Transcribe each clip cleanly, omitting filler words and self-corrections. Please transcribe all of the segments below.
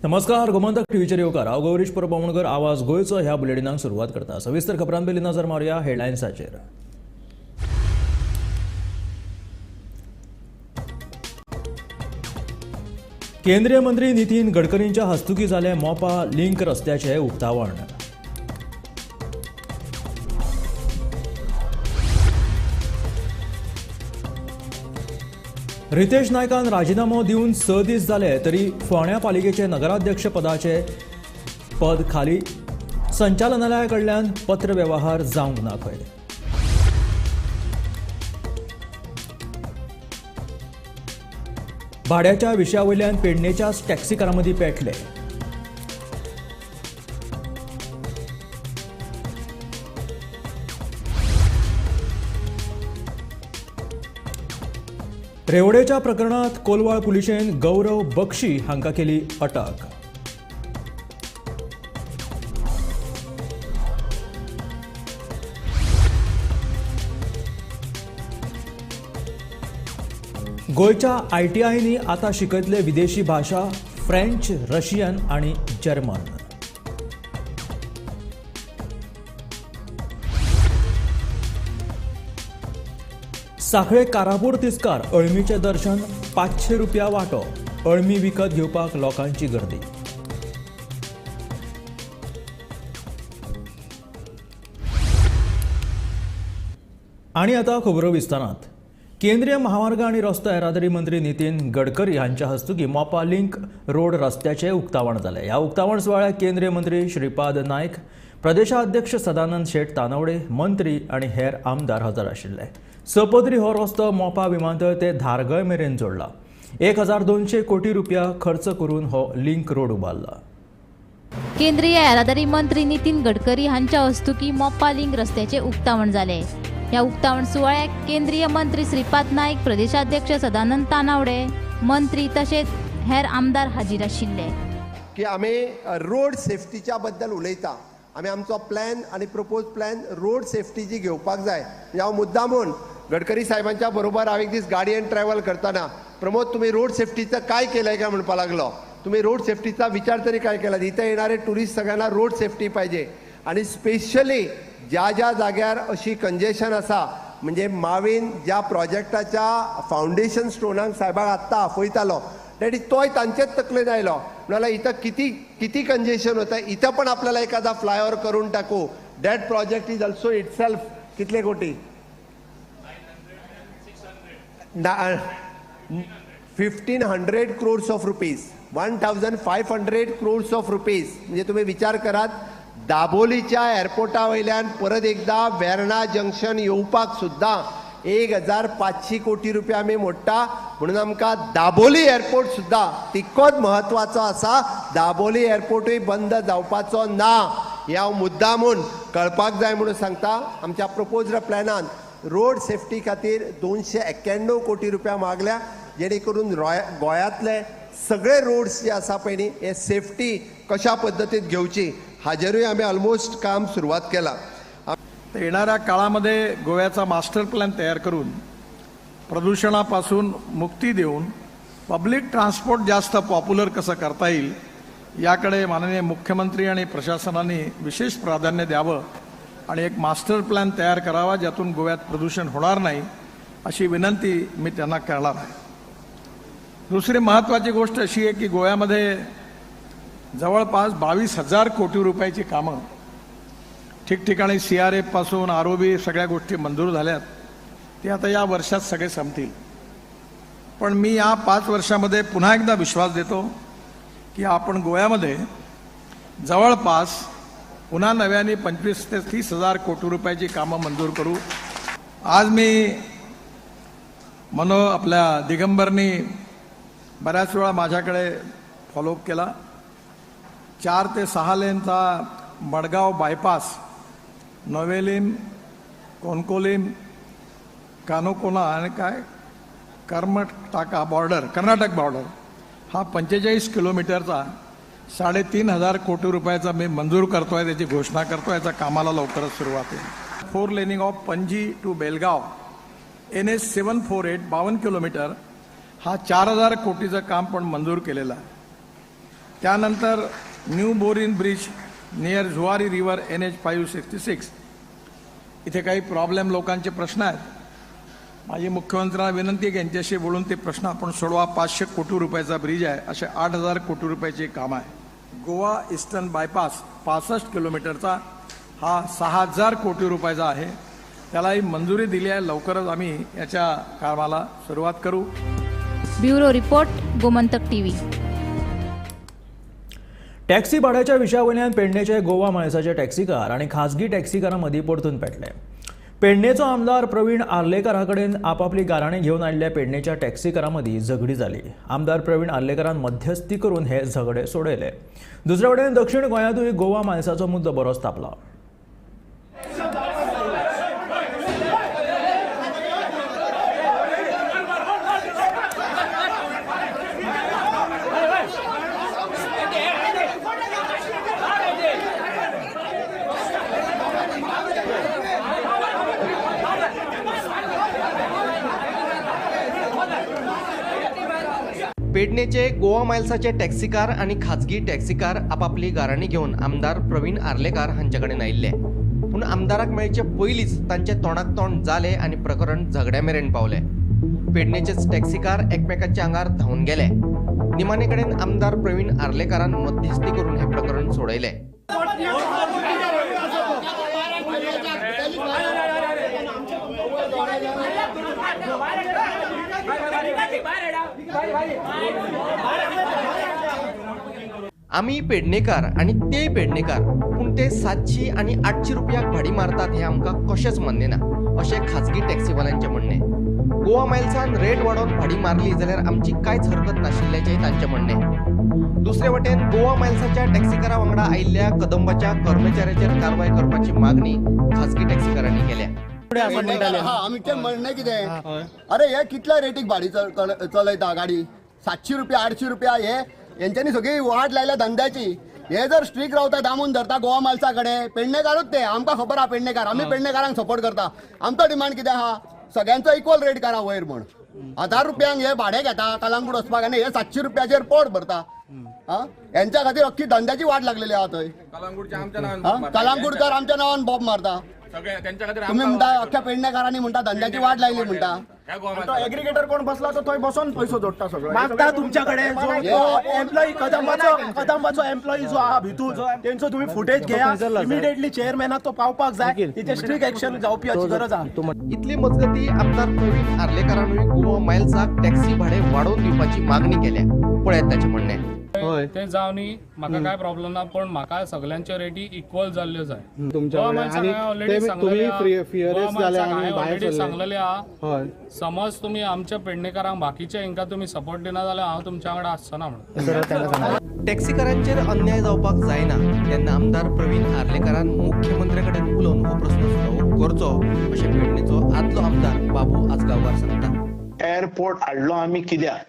नमस्कार, गोमंतक टीव्हीचेर येवकार. हांव गौरीश परब आमोणकर. आवाज गोंयचो ह्या बुलेटिनाक सुरवात करता. सविस्तर खबरां पयलीं नजर मारुया हेडलायन्साचेर. केंद्रीय मंत्री नितीन गडकरींच्या हस्तुकी जालें मोपा लिंक रस्त्याचें उक्तावण. रितेश नायकान राजिनामो दिवन 6 दीस जाले तरी फोंड्या पालिकेचे नगराध्यक्ष पदाचे पद खाली संचालनालया कडल्यान पत्रव्यवहार जावंक ना खंय. भाड्याच्या विशया वयल्यान पेडणेच्याच टॅक्सीकारां मदीं पेटले. रेवडेच्या प्रकरणात कोलवाळ पुलिशेन गौरव बक्षी हांकां केली अटक. गोंयच्या आयटीआयनी आतां शिकयतले विदेशी भाशा फ्रेंच, रशियन आनी जर्मन. साखळे कारापूर तिस्कार अळमीचें दर्शन 500 रुपया वांटो. अळमी विकत घेवपाक लोकांची गर्दी. आनी आतां खबरो विस्तारांत. केंद्रीय महामार्ग आनी रस्तो येरादारी मंत्री नितीन गडकरी हांच्या हस्तुकी मोपा लिंक रोड रस्त्याचें उक्तावण जालें. ह्या उक्तावण सुवाळ्याक केंद्रीय मंत्री श्रीपाद नायक, प्रदेशाध्यक्ष सदानंद शेट तानवडे, मंत्री आनी हेर आमदार हजर आशिल्ले. सपदरी हो रस्तो मोपा विमानतळ ते धारगळ मेरेन जोडला. 1200 कोटी रुपया खर्च करून हो लिंक रोड उबारला. केंद्रीय येरादारी मंत्री नितीन गडकरी हांच्या हस्तुकी मोपा लिंक रस्त्याचें उक्तावण जालें. ह्या उक्तावण सुवाळ्याक केंद्रीय मंत्री श्रीपाद नायक, प्रदेशाध्यक्ष सदानंद तानावडे, मंत्री तशेंच हेर आमदार हाजीर आशिल्ले. की आमी रोड सेफ्टीच्या बद्दल उलयता. आमी आमचो प्लॅन आनी प्रपोज प्लॅन रोड सेफ्टीची घेवपाक जाय. हांव मुद्दामून गडकरी साहेबांच्या बरोबर हांव एक दीस गाडयेन ट्रॅवल करतना, प्रमोद तुम्ही रोड सेफ्टीचं काय केलंय काय म्हणपाक लागलो. तुम्ही रोड सेफ्टीचा विचार तरी काय केला? इथं येणारे टुरिस्ट सगळ्यांना रोड सेफ्टी पाहिजे. आणि स्पेशली ज्या ज्या जाग्यार अशी कंजेशन आसा, म्हणजे मावीन ज्या प्रोजेक्टाच्या फावंडेशन स्टोनाक साहेबाक आत्तां आफयतालो, that is तोय तांचेच तकलेन आयलो. म्हणाला इथं किती किती कंजेशन होतं, इथं पण आपल्याला एखादा फ्लायओव्हर करून टाकू. That project is also itself कितले कोटी? 1500 crores of rupees, 1500 crores of rupees. म्हणजे तुम्ही विचार करात, दाबोलीच्या एअरपोर्टा वयल्यान परत एकदा वेर्णा जंक्शन येवपाक सुद्दां 1500 कोटी रुपया आमी मोडटा. म्हणून आमकां दाबोली एअरपोर्ट सुद्दां तितकोच म्हत्वाचो आसा. दाबोली एअरपोर्टूय बंद जावपाचो ना हें हांव मुद्दामून कळपाक जाय म्हणून सांगता. आमच्या प्रपोज्ड प्लॅनान रोड सेफ्टी खातीर 291 कोटी रुपया मागल्या, जेणे करून गोंयांतले सगळे रोड्स जे आसा पळय न्ही, हे सेफ्टी कशा पद्दतीन घेवची हाजेरूय आमी ऑलमोस्ट काम सुरवात केला. येणाऱ्या काळामध्ये गोव्याचा मास्टर प्लॅन तयार करून प्रदूषणापासून मुक्ती देऊन पब्लिक ट्रान्सपोर्ट जास्त पॉप्युलर कसं करता येईल याकडे माननीय मुख्यमंत्री आणि प्रशासनाने विशेष प्राधान्य द्यावं आणि एक मास्टर प्लॅन तयार करावा ज्यातून गोव्यात प्रदूषण होणार नाही अशी विनंती मी त्यांना करणार आहे. दुसरी महत्त्वाची गोष्ट अशी आहे की गोव्यामध्ये जवळपास 22,000 कोटी रुपयाची कामं ठिकठिकाणी CRF पासून ROB सगळ्या गोष्टी मंजूर झाल्यात, ते आता या वर्षात सगळे संपतील. पण मी या 5 वर्षामध्ये पुन्हा एकदा विश्वास देतो की आपण गोव्यामध्ये जवळपास पुन्हा नव्याने 25 ते 30 हजार कोटी रुपयाची कामं मंजूर करू. आज मी मनो आपल्या दिगंबरनी बऱ्याच वेळा माझ्याकडे फॉलोअप केला. 4 ते 6 लेनचा मडगाव बायपास नवेलिम, कोणकोलिम, कानोकोना आणि काय कर्मटाका बॉर्डर, कर्नाटक बॉर्डर हा 45 किलोमीटरचा 3,500 कोटी रुपयाचा मी मंजूर करतोय, त्याची घोषणा करतोय. याचा कामाला लवकरच सुरुवात होईल. 4 laning of Panaji to Belgaum NH 748 52 kilometre हा 4,000 कोटीचं काम पण मंजूर केलेलं आहे. त्यानंतर new Borim bridge near Zuari river NH 566 इथे काही प्रॉब्लेम लोकांचे प्रश्न आहेत. माझी मुख्यमंत्र्यांना विनंती आहे की यांच्याशी बोलून ते प्रश्न आपण सोडवा. 500 कोटी रुपयाचा ब्रिज आहे, असे 8,000 कोटी रुपयाचे काम आहे. गोवा ईस्टर्न बायपास 65 किलोमीटरचा हा 6,000 कोटी रुपयाचा आहे, त्यालाही मंजुरी दिली आहे. लवकरच आम्ही याच्या कामाला सुरुवात करू. Bureau report, Gomantak TV. Taxi भाड्याच्या विशयावयल्यान पेडणेचे गोवा मायल्साचे टॅक्सीकार आनी खाजगी टॅक्सीकारां मदीं परतून पेटले. पेडणेचो आमदार प्रवीण आर्लेकारा कडेन आपापली गाराणें घेवन आयिल्ल्या पेडणेच्या टॅक्सीकारां मदीं झगडी जाली. आमदार प्रवीण आर्लेकारान मध्यस्थी करून हे झगडे सोडयले. दुसरे वटेन दक्षिण गोंयांतूय गोवा मायल्साचो मुद्दो बरोच तापला. पेडणेचे गोवा मायल्साचे टॅक्सीकार आनी खाजगी टॅक्सीकार आपापली गाराणी घेवन आमदार प्रवीण आर्लेकार हांचे कडेन आयिल्ले. पूण आमदाराक मेळचे पयलींच तांचे तोंडाक तोंड जाले आनी प्रकरण झगड्या मेरेन पावले. पेडणेचेच टॅक्सीकार एकमेकांच्या आंगार धांवन गेले. निमाणे कडेन आमदार प्रवीण आर्लेकारान मध्यस्थी करून हें प्रकरण सोडयलें. आमी पेडणेकार आनी ते पेडणेकार, पूण ते 700 आनी 800 रुपयाक भाडी मारतात हें आमकां कशेंच मान्य ना, अशें खाजगी टॅक्सीवाल्यांचें म्हणणें. गोवा मायल्सान रेट वाडोवन भाडी मारली जाल्यार आमची कांयच हरकत नाशिल्ल्याचेंय तांचें म्हणणें. दुसरे वटेन गोवा मायल्साच्या टॅक्सीकारा वांगडा आयिल्ल्या कदंबाच्या कर्मचाऱ्याचेर कारवाय करपाची मागणी खाजगी टॅक्सीकारांनी केल्या. आमचें म्हणणें कितें, अरे हे कितल्या रेटीक भाडी चलयता गाडी, 700 रुपया 800 रुपया, हे हेंच्यांनी सगळी वाट लायल्या धंद्याची. हे जर स्ट्रीक रावता दामून धरता गोवा मालसा कडेन, पेडणेकारूच ते, आमकां खबर आहा पेडणेकार, आमी पेडणेकारांक सपोर्ट करता. आमचो डिमांड कितें आहा, सगळ्यांचो इक्वल रेट करा वयर म्हण. 1000 रुपयांक हे भाडें घेता कलंगूट वचपाक आनी हे 700 रुपयाचेर पोट भरता. हेंच्या खातीर अख्खी धंद्याची वाट लागलेली आहा थंय. कलंगूटकर आमच्या नांवान बॉम्ब मारता. तुम्ही म्हणता अख्ख्या पेडणेकारांनी म्हणता धंद्याची वाट लायली म्हणता. एग्रीगेटर कोण बसला तो थंय बसून पैसो जोडटा सगळो मागता तुमच्याकडे. जो एम्प्लॉई कदंबाचो एम्प्लॉई जो आहा भितूर तेंचो तुम्ही फुटेज घेया, इमिडिएटली चेअरमॅनाक तो पावपाक जाय, तेचे स्ट्रिक्ट एक्शन जावपी हाची गरज आहा. इतले मजगती आमदार प्रवीण आर्लेकारानूय गोवा मायल्साक टॅक्सी भाडें वाडोवन दिवपाची मागणी केल्या. पळयात ताचें म्हणणें. ते जावनी म्हाका काय प्रॉब्लेम ना, पण म्हाका सगळ्यांच्यो रेटी इक्वल जाल्ल्यो जाय. ऑलरेडी सांगलेले आहा, समज तुमी आमच्या पेडणेकारांक बाकीच्या हेंकां तुमी सपोर्ट दिना जाल्यार हांव तुमच्या वांगडा आसचो ना म्हणून. टॅक्सीकारांचेर अन्याय जावपाक जायना तेन्ना आमदार प्रवीण आर्लेकारान मुख्यमंत्र्या कडेन उलोवन हो प्रस्न सुटोवप करचो अशें पेडणेचो आदलो आमदार बाबू आजगांवकार सांगता. एअरपोर्ट हाडलो आमी कित्याक?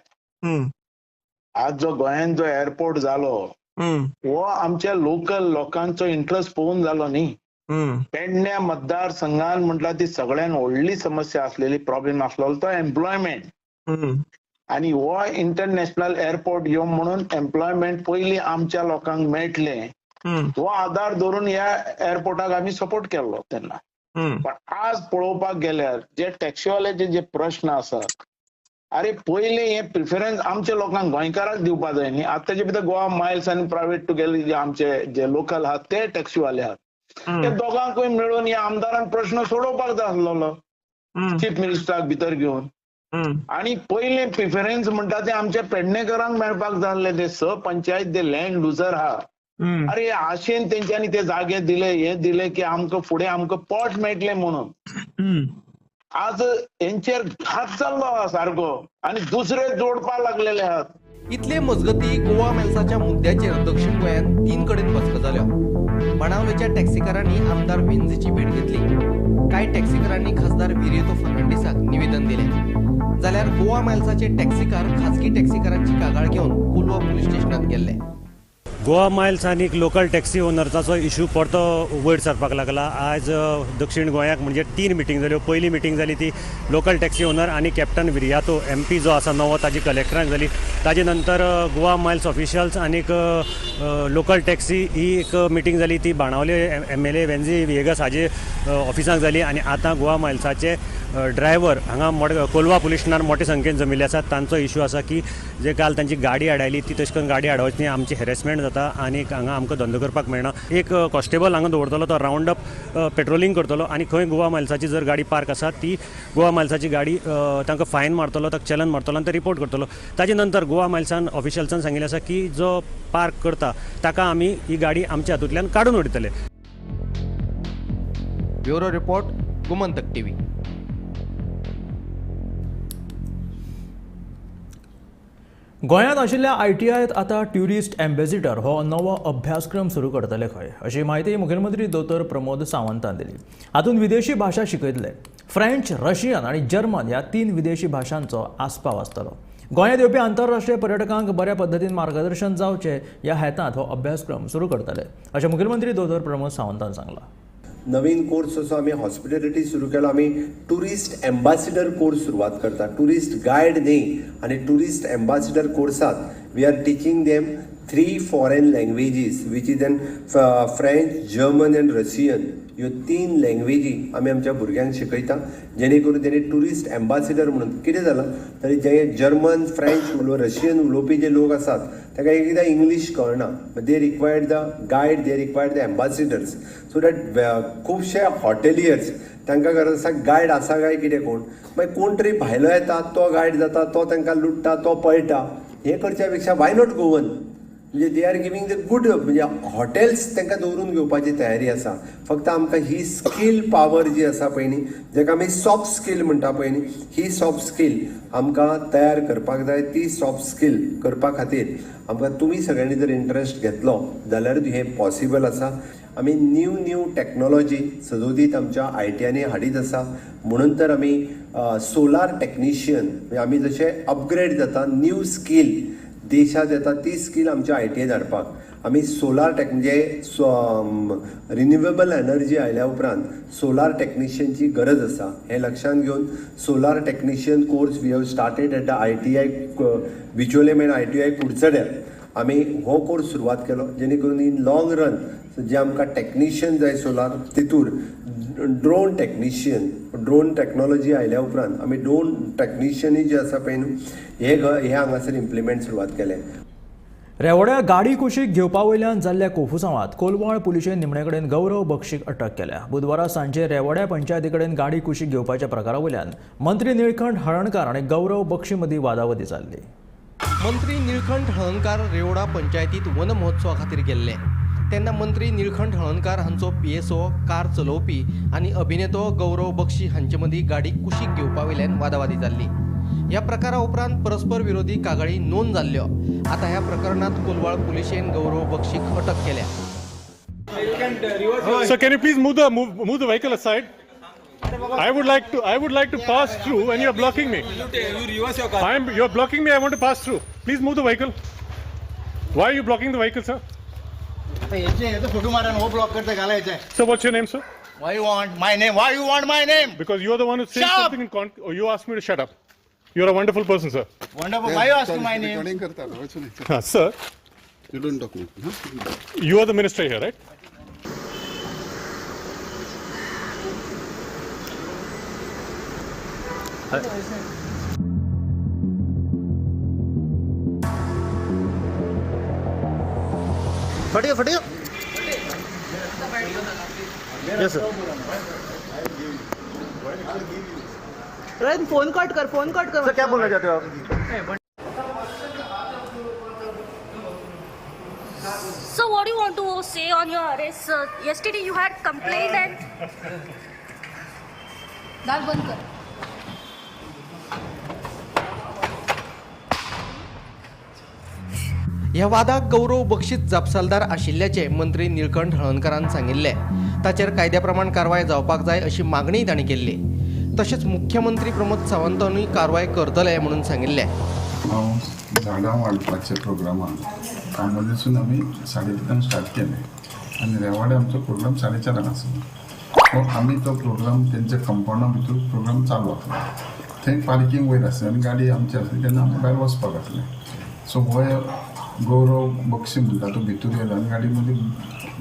आज जो गोंयांत जो एअरपोर्ट जालो हो आमच्या लोकल लोकांचो इंट्रस्ट पळोवन जालो न्ही. पेडण्या मतदारसंघान म्हटल्यार ती सगळ्यान व्हडली समस्या आसलेली, प्रॉब्लेम आसलेलो तो एम्प्लॉयमेंट. आनी हो इंटरनॅशनल एअरपोर्ट येवन म्हणून एम्प्लॉयमेंट पयलीं आमच्या लोकांक मेळटलें हो आदार धरून ह्या एअरपोर्टाक आमी सपोर्ट केल्लो तेन्ना. पण आज पळोवपाक गेल्यार जे टॅक्सीवाल्याचे जे प्रश्न आसात, अरे पयलीं हे प्रिफरन्स आमच्या लोकांक गोंयकारांक दिवपा जाय न्ही. आतां ताचे भितर गोवा मायल्स आनी प्रायवेट टुगेदर जे आमचे जे लोकल आहात ते टॅक्सीवाले आहात, ते दोगांकूय मेळून ह्या आमदारान प्रश्न सोडोवपाक जाय आसलेलो चीफ मिनिस्टराक भितर घेवन. आनी पयलीं प्रिफरन्स म्हणटा ते आमच्या पेडणेकरांक मेळपाक जाय आसले. ते 6 पंचायत जे लँड लुजर आहा, अरे आशेन तेंच्यांनी ते जागे दिले, हे दिले की आमकां फुडें आमकां पोट मेळटलें म्हणून. आज हेंचेर घात जाल्लो आहा सारको आनी दुसरे जोडपाक लागलेले आहात. इतले मजगती गोवा मायल्साच्या मुद्द्याचेर दक्षिण गोंयांत 3 कडेन बसका जाल्यो. बाणावलेच्या टॅक्सीकारांनी आमदार वेंझीची भेट घेतली. कांय टॅक्सीकारांनी खासदार विरियातो फर्नांडीसाक निवेदन दिलें. जाल्यार गोवा मायल्साचे टॅक्सीकार खाजगी टॅक्सीकारांची कागाळ घेवन कोलवा पुलीस स्टेशनात गेल्ले. गोवा मायल्स आनी लोकल टॅक्सी ओनर्साचो इशू परतो वयर सरपाक लागला. आज दक्षिण गोंयाक म्हणजे 3 मिटींग जाल्यो. पयली मिटींग जाली ती लोकल टॅक्सी ओनर आनी कॅप्टन विरियातो एमपी जो आसा नवो ताजी कलेक्टराक जाली. ताजे नंतर गोवा मायल्स ऑफिशियल्स आनीक लोकल टॅक्सी ही एक मिटींग जाली ती बाणावले MLA Venzy Viegas हाजे ऑफिसाक जाली. आनी आतां गोवा मायल्साचे ड्रायव्हर हांगा कोलवा पुलीस स्टेशनार मोठे संख्येन जमिल्ले आसात. तांचो इशू आसा की जे काल तांची गाडी आडायली ती तशें करून गाडी आडावची न्ही, आमची हॅरेसमेंट जाता आनी हांगा आमकां धंदो करपाक मेळना. एक कॉन्स्टेबल हांगा दवरतलो, तो रावंड अप पेट्रोलिंग करतलो आनी खंय गोवा मायल्साची जर गाडी पार्क आसा ती गोवा मायल्साची गाडी तांकां फायन मारतलो, ताका चलन मारतलो आनी ते रिपोर्ट करतलो. ताजे नंतर गोवा मायल्सान ऑफिशियल्सान सांगिल्लें आसा की जो पार्क करता ताका आमी ही गाडी आमच्या हातूंतल्यान काडून उडयतले. Bureau report, Gomantak TV. गोंयांत आशिल्ल्या आयटीआयत आतां ट्युरिस्ट एम्बेसिडर हो नवो अभ्यासक्रम सुरू करतले खंय, अशी म्हायती मुखेलमंत्री दोतोर प्रमोद सावंतान दिली. हातूंत विदेशी भाशा शिकयतले. फ्रेंच, रशियन आनी जर्मन ह्या 3 विदेशी भाशांचो आस्पाव आसतलो. गोंयांत येवपी आंतरराष्ट्रीय पर्यटकांक बऱ्या पद्दतीन मार्गदर्शन जावचें ह्या हेतांत हो अभ्यासक्रम सुरू करतले अशें मुखेलमंत्री दोतोर प्रमोद सावंतान सांगलां. नवीन कोर्स असो आमी हॉस्पिटॅलिटी सुरू केलो. आमी ट्युरिस्ट एम्बासिडर कोर्स सुरवात करता, ट्युरिस्ट गायड न्ही. आनी ट्युरिस्ट एम्बासिडर कोर्सात we are teaching them 3 foreign languages which is an French, German and Russian. ह्यो 3 लँग्वेजी आमी आमच्या भुरग्यांक शिकयता, जेणे करून तेणी ट्युरिस्ट एम्बासिडर म्हणून कितें जालां तरी जे जर्मन, फ्रेंच रशियन उलोवपी जे लोक आसात ताका एकदां इंग्लीश कळना. They required the guide, they required the ambassadors. So that खुबशे हॉटेलियर्स तांकां गरज आसा गायड आसा काय कितें कोण, मागीर कोण तरी भायलो येता तो गायड जाता, तो तांकां लुट्टा, तो पळटा. हें करच्या पेक्षा why not Goan, म्हणजे they are giving the good, म्हणजे हॉटेल्स तांकां दवरून घेवपाची तयारी आसा. फक्त आमकां ही स्कील पावर जी आसा पळय न्ही, जाका आमी सॉफ्ट स्कील म्हणटा पळय न्ही, ही सॉफ्ट स्कील आमकां तयार करपाक जाय. ती सॉफ्ट स्कील करपा खातीर आमकां तुमी सगळ्यांनी जर इंट्रस्ट घेतलो जाल्यार हें पॉसिबल आसा. आमी न्यू न्यू टॅक्नोलॉजी सदोदीत आमच्या आयटीआनी हाडीत आसा. म्हणून तर आमी सोलार टॅक्निशियन, म्हणजे आमी जशे अपग्रेड जाता, न्यू स्कील देशांत येता ती स्कील आमच्या आयटीआय धाडपाक आमी सोलार टॅक म्हणजे रिन्युएबल एनर्जी आयल्या उपरांत सोलार टॅक्निशियनची गरज आसा हें लक्षांत घेवन solar technician course we have started at the ITI Bicholim and ITI कुडचड्यार आमी हो कोर्स सुरवात केलो, जेणे करून इन लॉंग रन जे आमकां टॅक्निशियन जाय सोलार तितूर ड्रोन टॅक्निशियन, ड्रोन टॅक्नोलॉजी आयल्या उपरांत आमी ड्रोन टॅक्निशियनूय जे आसा पळय न्हू हे हांगासर इम्प्लिमेंट सुरवात केले. रेवड्या गाडी कुशीक घेवपा वयल्यान जाल्ल्या कोफुसांवांत कोलवाळ पुलिशेन निमणे कडेन गौरव बक्षीक अटक केल्या. बुधवारा सांजे रेवड्या पंचायती कडेन गाडी कुशीक घेवपाच्या प्रकारा वयल्यान मंत्री निळकंठ हळणकार आनी गौरव बक्षी मदीं वादावादी जाल्ली. मंत्री निळकंठ हळणकार रेवडा पंचायतीत वन महोत्सवा खातीर गेल्ले तेन्ना मंत्री निळकंठ हळणकार हांचो PSO car चलोवपी आनी अभिनेतो गौरव बक्षी हांचे मदीं गाडी कुशीक घेवपा वयल्यान वादावादी जाल्ली. ह्या प्रकारा उपरांत परस्पर विरोधी कागाळी नोंद जाल्ल्यो. आतां ह्या प्रकरणांत कोलवाळ पुलिशेन गौरव बक्षीक अटक केल्या. Sir, can you please move the vehicle aside? I would like to pass through and you are blocking me. You reverse your car. You are blocking me. I want to pass through. Please move the vehicle. Why are you blocking the vehicle, sir? Sir, what's your name, sir? Why you want my name? Why you want my name? Because you are the one who said something in con. Oh, you asked me to shut up. You're a wonderful person, sir. Wonderful. Why you asking my name? Sir. You don't talk me. Huh? You are the minister here, right? Fatiyo, fatiyo. Yes, sir. Rohit, phone cut कर, phone cut कर. Sir, क्या बोलना चाहते हो आप? So what do you want to say on your arrest? Yesterday you had complained and दार बंद कर. ह्या वादाक गौरव बक्षीत जापसालदार आशिल्ल्याचें मंत्री निळकंठ हळणकारान सांगिल्लें. ताचेर कायद्या प्रमाण कारवाय जावपाक जाय अशी मागणीय तांणी केल्ली. तशेंच मुख्यमंत्री प्रमोद सावंतानूय कारवाय करतले म्हणून सांगिल्लें. हांव झाडां वाडपाच्या प्रोग्रामाक कांबोलीसून आमी 3:30 स्टार्ट केलें आनी रेवाडे आमचो प्रोग्राम 4:30 आसलो. सो आमी तो प्रोग्राम तेंच्या कंपावंडा भितर प्रोग्राम चालू आसलो. थंय पार्कींग वयर आसली आनी गाडी आमची आसली तेन्ना आमी भायर वचपाक आसलें. सो हो गौरव बक्षी म्हणटा तो भितर येयलो आनी गाडी मदीं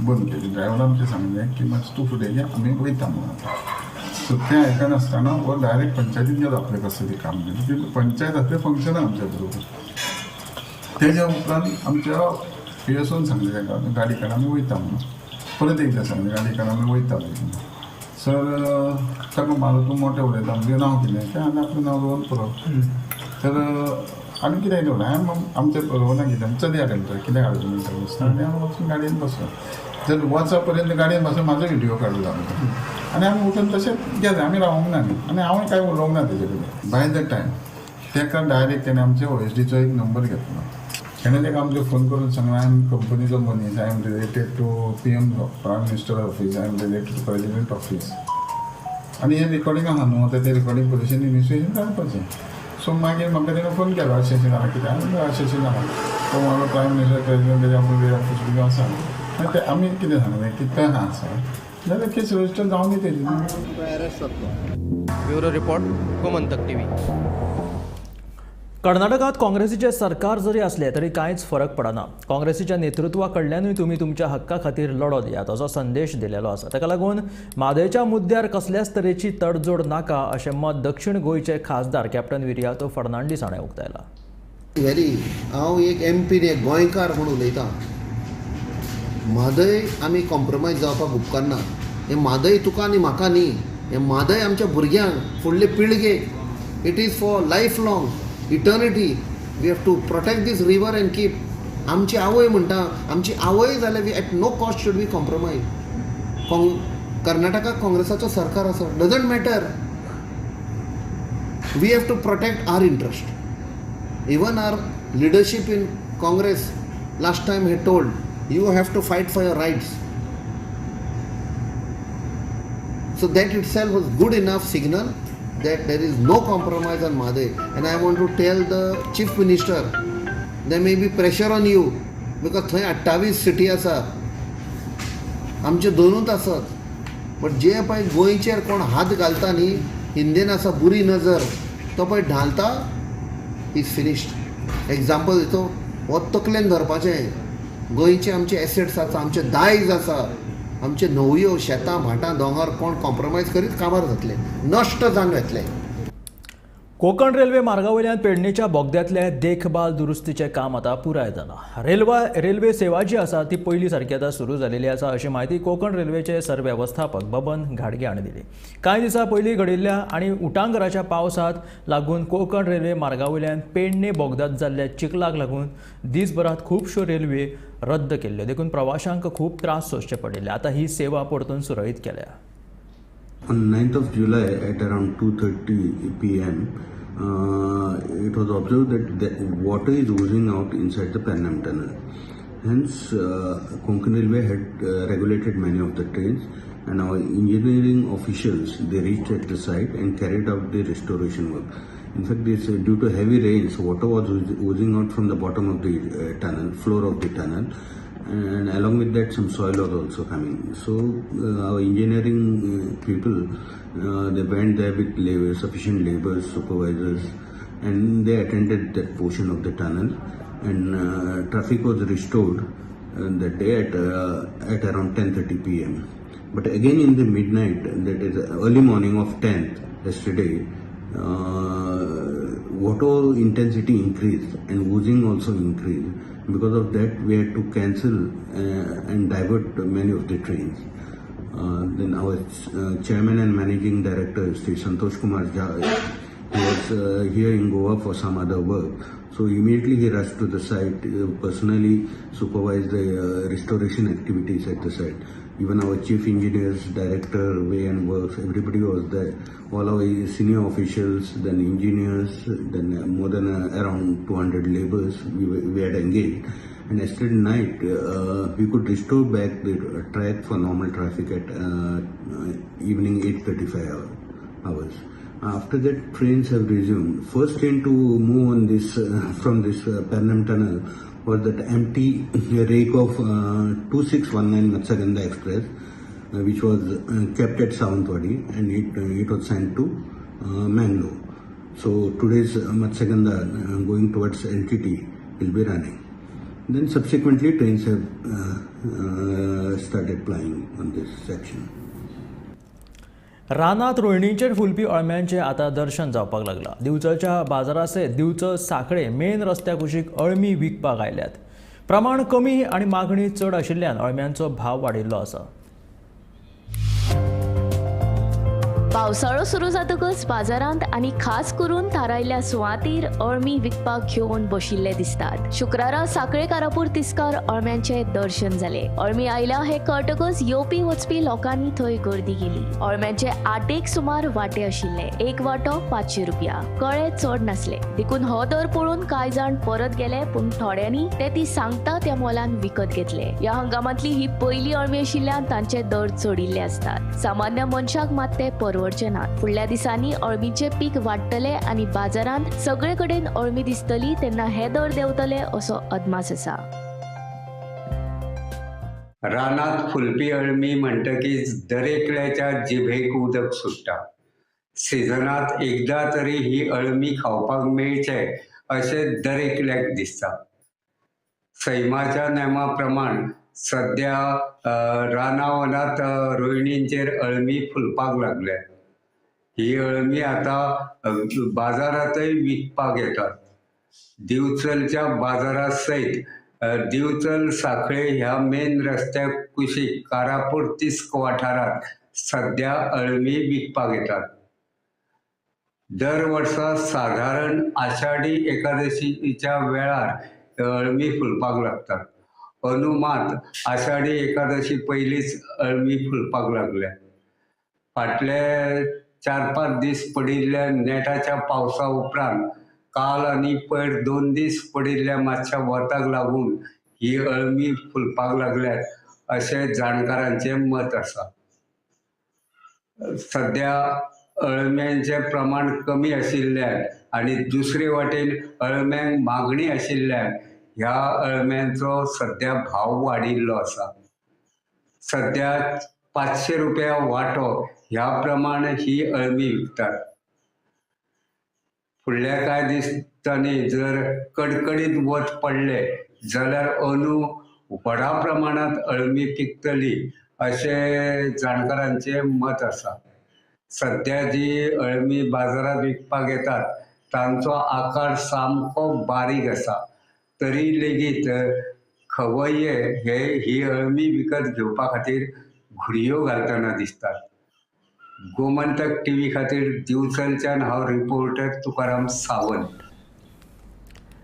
बंद केली. ड्रायव्हरान आमचें सांगलें की मातशें तूं फुडें घे, आमी वयता म्हणून. सो तें आयकनासतना हो डायरेक्ट पंचायतीन गेलो आपलें कसलें तें काम केलें. पंचायत आसलें फंक्शनां आमच्या बरोबर. तेज्या उपरांत आमच्या पी एस ओन सांगलें ताका गाडी काड आमी वयता म्हणून. परत एकदां सांगलें गाडी काड आमी वयता म्हणून. सर ताका मारलो तूं मोटें उलयता, तुजें नांव कितें तें हांवें आपलें नांव दवरून पुरो. तर आनी कितें दवरलें हांवें आमच्या रोवना कितें चलया तेंका कितें हाडूं म्हणटा आनी हांव वचून गाडयेन बसलो. तर वचा पर्यंत गाडयेन बसून म्हाजो व्हिडियो काडलो आमकां आनी आमी उठून तशेंच गेले. आमी रावूंक ना आनी हांवूय कांय उलोवंक ना तेजे कडेन. बाय the time ताका डायरेक्ट तेणें आमच्या ओएसडीचो एक नंबर घेतलो. तेणें ताका आमकां फोन करून सांगलें, I am कंपनीचो मनीस, I am related to PM prime minister office, I am related to president office. आनी हें रिकॉर्डिंग आहा न्हू, आतां तें रिकॉर्डिंग पुलिशेन इन्वेस्टिगेशन काडपाचें. सो मागीर म्हाका तेणें फोन केलो अशें अशें जालां कितें, हांवें अशें अशें जालां तो म्हाका प्रायम मिनिस्टर प्रेजिडेंट तेजें आपलो ऑफिस बी आसा. मागीर तें आमी कितें सांगलें की तें आसा जाल्यार केस रजिस्टर जावन दी तेजी. Bureau report, Gomantak TV. कर्नाटकात काँग्रेसीचे सरकार जरी असले तरी कांयच फरक पडना. काँग्रेसीच्या नेतृत्वा कडल्यानूय तुमी तुमच्या हक्का खातीर लढो दियात असो संदेश दिलेलो आसा. ताका लागून म्हादयच्या मुद्द्यार कसल्याच तरेची तडजोड नाका अशें मत दक्षिण गोंयचे खासदार कॅप्टन विरियातो फर्नांडीस हाणें उक्तायलां. व्हेरी हांव एक एमपी एक गोंयकार म्हूण उलयतां. म्हादय आमी कॉम्प्रोमायज जावपाक उपकारना. हें म्हादय तुका आनी म्हाका न्ही, हें म्हादय आमच्या भुरग्यांक, फुडले पिळगेक. It is for life long eternity. We have to protect this river and keep. आमची आवय म्हणटा, आमची आवय जाल्यार we at no cost should we compromise. कर्नाटकाक काँग्रेसाचो सरकार आसा, doesn't matter. We have to protect our interest. Even our leadership in Congress last time had told you have to fight for your rights. So that itself was good enough signal that there is no compromise on Mhadei. And I want to tell the Chief Minister, there may be pressure on you because थंय 28 city आसा, आमचे दोनूच आसत, but जे पळय गोंयचेर कोण हात घालता न्ही, हिंदीन आसा बुरी नजर, तो पळय ढालता is finished. Example दितो, हो तकलेन धरपाचें. गोंयचे आमचे एसेट्स आसा, आमचे दायज आसा, आमचे न्हंयो, शेतां, भाटां, दोंगर कोण कॉम्प्रोमायज करीत काबार जातले, नश्ट जावन वतले. कोकण रेल्वे मार्गावयल्यान पेडणेच्या बोगद्यांतले देखभाल दुरुस्तीचें काम आतां पुराय जालां. रेल्वे सेवा जी आसा ती पयलीं सारकी आतां सुरू जालेली आसा अशी म्हायती कोकण रेल्वेचे सरवेवस्थापक बबन घाडगे हाणें दिली. कांय दिसां पयलीं घडिल्ल्या आनी उटांगराच्या पावसाक लागून कोकण रेल्वे मार्गावयल्यान पेडणे बोगद्यांत जाल्ल्या चिखलाक लागून दिसभरांत खुबश्यो रेल्वे रद्द केल्ल्यो, देखून प्रवाशांक खूब त्रास सोंसचे पडिल्ले. आतां ही सेवा परतून सुरळीत केल्या. On 9th of July at around 2:30 p.m., it was observed that the water is oozing out inside the Pernem tunnel. Hence, Konkan Railway had regulated many of the trains, and our engineering officials, they reached at the site and carried out the restoration work. In fact, this due to heavy rains, water was oozing out from the bottom of the tunnel, floor of the tunnel, and along with that some soil was also coming. So our engineering people, they went there with labor, sufficient laborers, supervisors, and they attended that portion of the tunnel, and traffic was restored that day at around 10:30 p.m. But again in the midnight, that is early morning of 10th yesterday, water intensity increased and oozing also increased. Because of that, we had to cancel and divert many of the trains. Then our chairman and managing director, Sri Santosh Kumar Jha, he was here in Goa for some other work. So immediately he rushed to the site, personally supervised the restoration activities at the site. Even our chief engineers, director, way and works, everybody was there. All our senior officials, then engineers, then more than around 200 laborers we had engaged. And yesterday night, we could restore back the track for normal traffic at evening 8:35 hours. After that, trains have resumed. First train to move on this from this Pernem tunnel was that empty rake of 2619 Matsyagandha Express, which was kept at Sawantwadi, and it was sent to Mangalore. So today's Matsyagandha going towards LTT will be running. Then subsequently trains have started plying on this section. रानात रोयणीचेर फुलपी अळम्यांचें आतां दर्शन जावपाक लागलां. दिवचलच्या बाजारासयत दिवचल सांखळे main रस्त्या कुशीक अळमी विकपाक आयल्यात. प्रमाण कमी आनी मागणी चड आशिल्ल्यान अळम्यांचो भाव वाडिल्लो आसा. पावसाळो सुरू जातकच बाजारांत आनी खास करून थारायल्ल्या सुवातेर अळमी विकपाक घेवन बशिल्ले दिसतात. शुक्रारा सांखळे कारापूर तिस्कार अळम्यांचे दर्शन जाले. अळमी आयल्या हे कळटकच येवपी वचपी लोकांनी थंय गर्दी केली. अळम्यांचे 8 सुमार वांटे आशिल्ले. एक वांटो 500 रुपया. कळे चड नासले देखून हो दर पळोवन कांय जाण परत गेले, पूण थोड्यांनी ते ती सांगता त्या मोलान विकत घेतले. ह्या हंगामांतली ही पयली अळमी आशिल्ल्यान तांचे दर चडिल्ले आसतात. सामान्य मनशाक मात ते परवडचे नात. फुडल्या दिसांनी अळमीचे पीक वाडटले आनी बाजारांत सगळे कडेन अळमी दिसतली तेन्ना हे दर देंवतले असो अदमास आसा. रानात फुलपी अळमी म्हणटकीच दरेकल्याच्या जिभेक उदक सुट्टा. सिजनात एकदा तरी ही अळमी खावपाक मेळचे अशें दरेकल्याक दिसता. सैमाच्या नेमा प्रमाण सद्या रानावनात रोयणींचेर अळमी फुलपाक लागल्या. ही अळमी आतां बाजारांतय विकपाक येतात. दिवचलच्या बाजारा सयत दिवचल सांखळे ह्या मेन रस्त्या कुशीक कारापूर तिस्क वाठारांत सद्या अळमी विकपाक येतात. दर वर्सा साधारण आषाढी एकादशीच्या वेळार अळमी फुलपाक लागतात. अंदू मात आषाढी एकादशी पयलींच अळमी फुलपाक लागल्या. फाटले 4-5 दीस पडिल्ल्या नेटाच्या पावसा उपरांत काल आनी पयर 2 दीस पडिल्ल्या मातशा वताक लागून ही अळमी फुलपाक लागल्यात अशें जाणकारांचें मत आसा. सद्या अळम्यांचें प्रमाण कमी आशिल्ल्यान आनी दुसरे वाटेन अळम्यांक मागणी आशिल्ल्यान ह्या अळम्यांचो सद्या भाव वाडिल्लो आसा. सद्या 500 रुपया वांटो ह्या प्रमाण ही अळमी विकतात. फुडल्या कांय दिसांनी जर कडकडीत वत पडलें जाल्यार अंदू व्हडा प्रमाणांत अळमी पिकतली अशें जाणकारांचें मत आसा. सद्या जी अळमी बाजारांत विकपाक येतात तांचो आकार सामको बारीक आसा, तरी लेगीत खवय्ये हे ही अळमी विकत घेवपा खातीर घुडयो घालतना दिसतात. गोमंतक टीव्ही खातीर दिवचलच्यान हांव रिपोर्टर तुकाराम सावंत.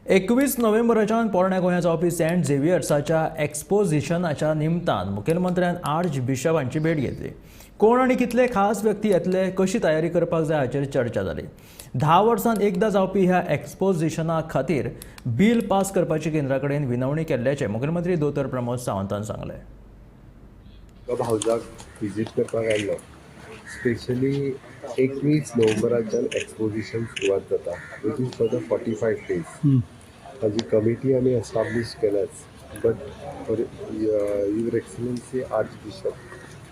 21 नोव्हेंबराच्यान पोरण्या गोंयांत जावपी सेंट झेवियर्साच्या एक्सपोजिशनाच्या निमतान मुखेलमंत्र्यान आर्च बिशप हांची भेट घेतली. कोण आनी कितले खास व्यक्ती येतले, कशी तयारी करपाक जाय हाचेर चर्चा जाली. 10 वर्सांत एकदां जावपी ह्या एक्सपोजिशना खातीर बील पास करपाची केंद्रा कडेन विनवणी केल्ल्याचें मुखेलमंत्री दोतोर प्रमोद सावंतान सांगलें. हावजाक विजीट करपाक आयलो. स्पेशली 21 नोव्हेंबराच्यान एक्सपोजिशन सुरवात जाता, which is for the 45 days. ताजी कमिटी आमी establish केल्याच, but for your excellency archbishop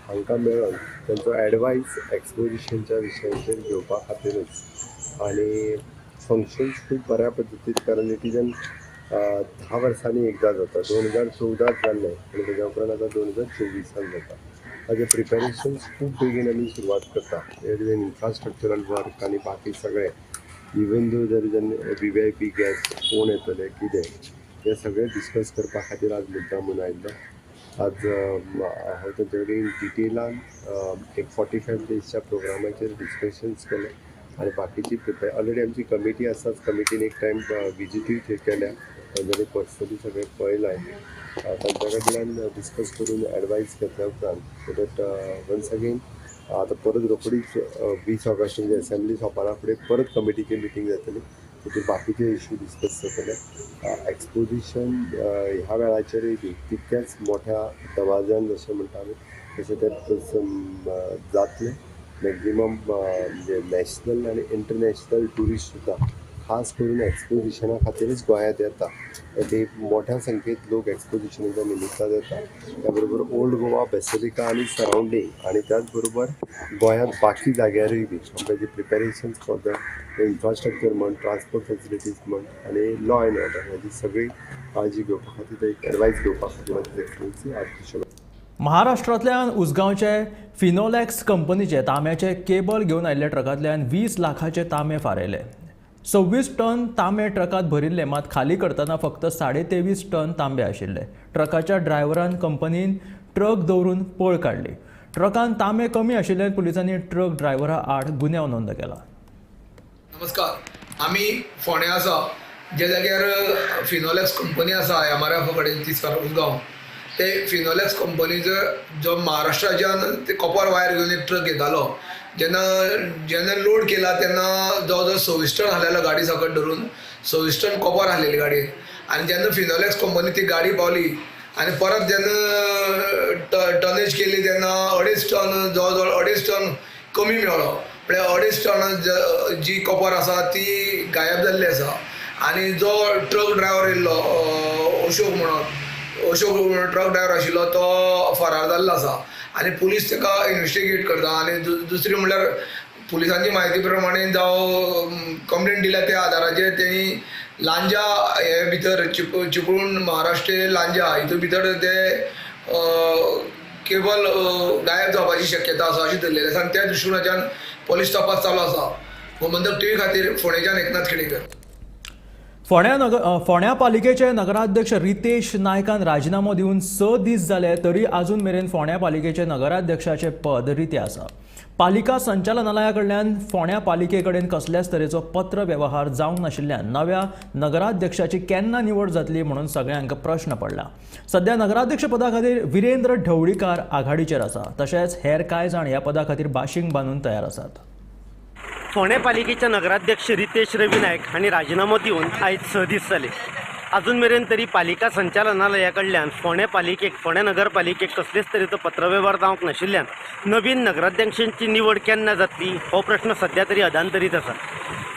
हांकां मेळोन तांचो एडवायस एक्सपोजिशनच्या विशयांचेर घेवपा खातीरूच आनी फंक्शन्स खूब बऱ्या पद्दतीन, कारण it is an 10 वर्सांनी एकदां जाता. 2014 जाल्लें आनी तेज्या उपरांत आतां 2024 जाता. ताजें प्रिपेरेशन्स खूब बेगीन आमी सुरवात करता. There is an infrastructural work आनी बाकी सगळें, even though there is an VVIP guest कोण येतले कितें हें सगळें डिस्कस करपा खातीर आज मुद्दाम म्हूण आयिल्लो. आज हांव तांचे कडेन डिटेलान एक 45 डेजच्या प्रोग्रामाचेर डिस्कशन्स केलें आनी बाकीची प्रिपेर ऑलरेडी आमची कमिटी आसाच. कमिटीन एक टायम विजिटूय थंय केल्या, तांच्यांनी पर्सनली सगळें पळयलां. तांच्या कडल्यान डिस्कस करून एडवायस घेतल्या उपरांत सो that once again आतां परत रोखडीच 20 ऑगस्ट म्हणजे एसेंब्ली सोंपना फुडें परत कमिटीची मिटींग जातली, तितून बाकीचे इश्यू डिस्कस जातले. एक्सपोजिशन ह्या वेळाचेरूय बी तितक्याच मोठ्या दबाज्यान जशें म्हणटा आमी तशें तें जातलें. मॅक्झिमम म्हणजे नॅशनल आनी इंटरनॅशनल ट्युरिस्ट सुद्दां खास करून एक्सपोजिशना खातीरच गोंयांत येता. ते मोठ्या संख्येत लोक एक्सपोजिशनाच्या निमित्तान येता. त्या बरोबर ओल्ड गोवा बेसिलिका आनी सरावंडींग आनी त्याच बरोबर गोंयांत बाकी जाग्यारूय बी आमकां जी प्रिपेरेशन्स फॉर the infrastructure म्हण, ट्रान्सपोर्ट फेसिलिटीज म्हण आनी लॉ एंड ऑर्डर हाजी सगळी काळजी घेवपा खातीर एक एडवायस घेवपा खातीर एक्सलन्सी आर्चबिशप. महाराष्ट्रांतल्यान उसगांवचे फिनोलॅक्स कंपनीचे तांब्याचे केबल घेवन आयिल्ल्या ट्रकांतल्यान 20 लाखाचे तांबे फारयले. 26 टन तांबे ट्रकांत भरिल्ले, मात खाली करतना फक्त 23.5 टन तांबे आशिल्ले. ट्रकाच्या ड्रायव्हरान कंपनीन ट्रक दवरून पळ काडली. ट्रकान तांबे कमी आशिल्ल्यान पुलिसांनी ट्रक ड्रायव्हरा आड गुन्यांव नोंद केला. नमस्कार, आमी फोंड्या आसा, ज्या जाग्यार फिनोलॅक्स कंपनी आसा एमआरएफा कडेन तिसवार उसगांव. ते फिनोलॅक्स कंपनीचो जो महाराष्ट्राच्यान ते कॉपर वायर घेवन एक ट्रक येतालो, जेन्ना जेन्ना लोड केला तेन्ना जवळ जवळ 26 टन हाडलेलो गाडी सकट धरून 26 टन कॉपर हाडलेली गाडयेन. आनी जेन्ना फिनोलॅक्स कंपनी ती गाडी पावली आनी परत जेन्ना टनेज केली तेन्ना 2.5 टन, जवळ जवळ 2.5 टन कमी मेळ्ळो. म्हळ्यार 2.5 टन जी कॉपर आसा ती गायब जाल्ली आसा. आनी जो ट्रक ड्रायव्हर येयल्लो अशोक म्हणून, अशोक ट्रक ड्रायव्हर आशिल्लो तो फरार जाल्लो आसा आनी पुलीस ताका इन्वेस्टिगेट करता. आनी दुसरी म्हणल्यार पुलिसांची म्हायती प्रमाणे जावं कंप्लेन दिल्या त्या आदाराचेर तेणी लांजा हे भितर चिपळूण महाराष्ट्र लांजा हितून भितर ते केबल गायब जावपाची शक्यता आसा अशी धरलेली आसा आनी त्या दृश्टीकोनाच्यान पोलीस तपास चालू आसा. गोमंतक टीव्ही खातीर फोंडेच्यान एकनाथ खेडेकर. फोंड्या पालिकेचे नगराध्यक्ष रितेश नायकान राजिनामो दिवन 6 दीस जाले तरी अजून मेरेन फोंड्या पालिकेचे नगराध्यक्षाचे पद रितें आसा. पालिका संचालनालया कडल्यान फोंड्या पालिके कडेन कसल्याच तरेचो पत्र वेव्हार जावंक नाशिल्ल्यान नव्या नगराध्यक्षाची केन्ना निवड जातली म्हणून सगळ्यांक प्रश्न पडला. सध्या नगराध्यक्ष पदा खातीर विरेंद्र ढवळीकार आघाडीचेर आसा, तशेंच हेर कांय जाण ह्या पदा खातीर बाशींग बांदून तयार आसात. फोंडें पालिकेचे नगराध्यक्ष रितेश रवी नायक हांणी राजिनामो दिवन आयज 6 दीस जाले. अजून मेरेन तरी पालिका संचालनालया कडल्यान फोंडें पालिकेक, फोंडें नगरपालिकेक कसलेच तरेचो पत्रवेव्हार जावंक नाशिल्ल्यान नवीन नगराध्यक्षांची निवड केन्ना जातली हो प्रश्न सध्या तरी अदांतरीत आसा.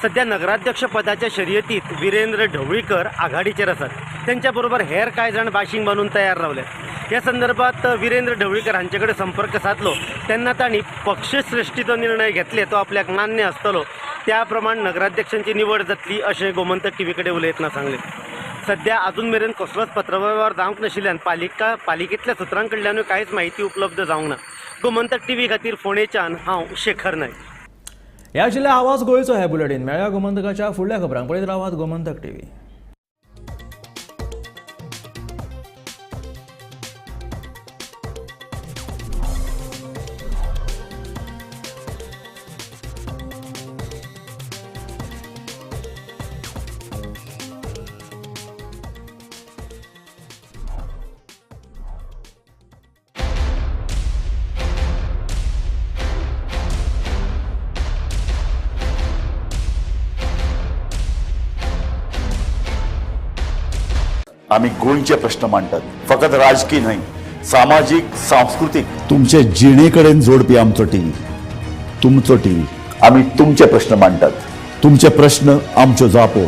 सध्या नगराध्यक्ष पदाच्या शर्यतीत विरेंद्र ढवळीकर आघाडीचेर आसात. त्यांच्या बरोबर हेर कांय जाण बाशींग बांदून तयार रावले. ह्या संदर्भात विरेंद्र ढवळीकर हांचे कडेन संपर्क साधलो तेन्ना तांणी पक्षश्रेष्ठीचो निर्णय घेतले तो आपल्याक मान्य आसतलो, त्या प्रमाण नगराध्यक्षांची निवड जातली अशें गोमंतक टीव्ही कडेन उलयतना सांगलें. सध्या अजून मेरेन कसलोच पत्रवेव्हार जावंक नाशिल्ल्यान पालिकेंतल्या सुत्रां कडल्यानूय कांयच म्हायती उपलब्ध जावंक ना. गोमंतक टीव्ही खातीर फोंडेच्यान हांव शेखर नायक. ह्या आशिल्लें आवाज गोंयचो हें बुलेटीन. मेळ्या गोमंतकाच्या फुडल्या खबरांक पळयत रावात गोमंतक टीव्ही. आमी गोंयचे प्रश्न मांडटात, फकत राजकीय न्हय, सामाजीक, सांस्कृतीक, तुमचे जिणे कडेन जोडपी आमचो टीव्ही, तुमचो टीव्ही. आमी तुमचे प्रश्न मांडटात, तुमचे प्रश्न आमच्यो जापो,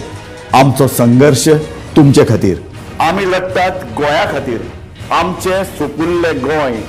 आमचो संघर्श तुमचे खातीर. आमी लढटात गोंया खातीर, आमचें सुपुल्लें गोंय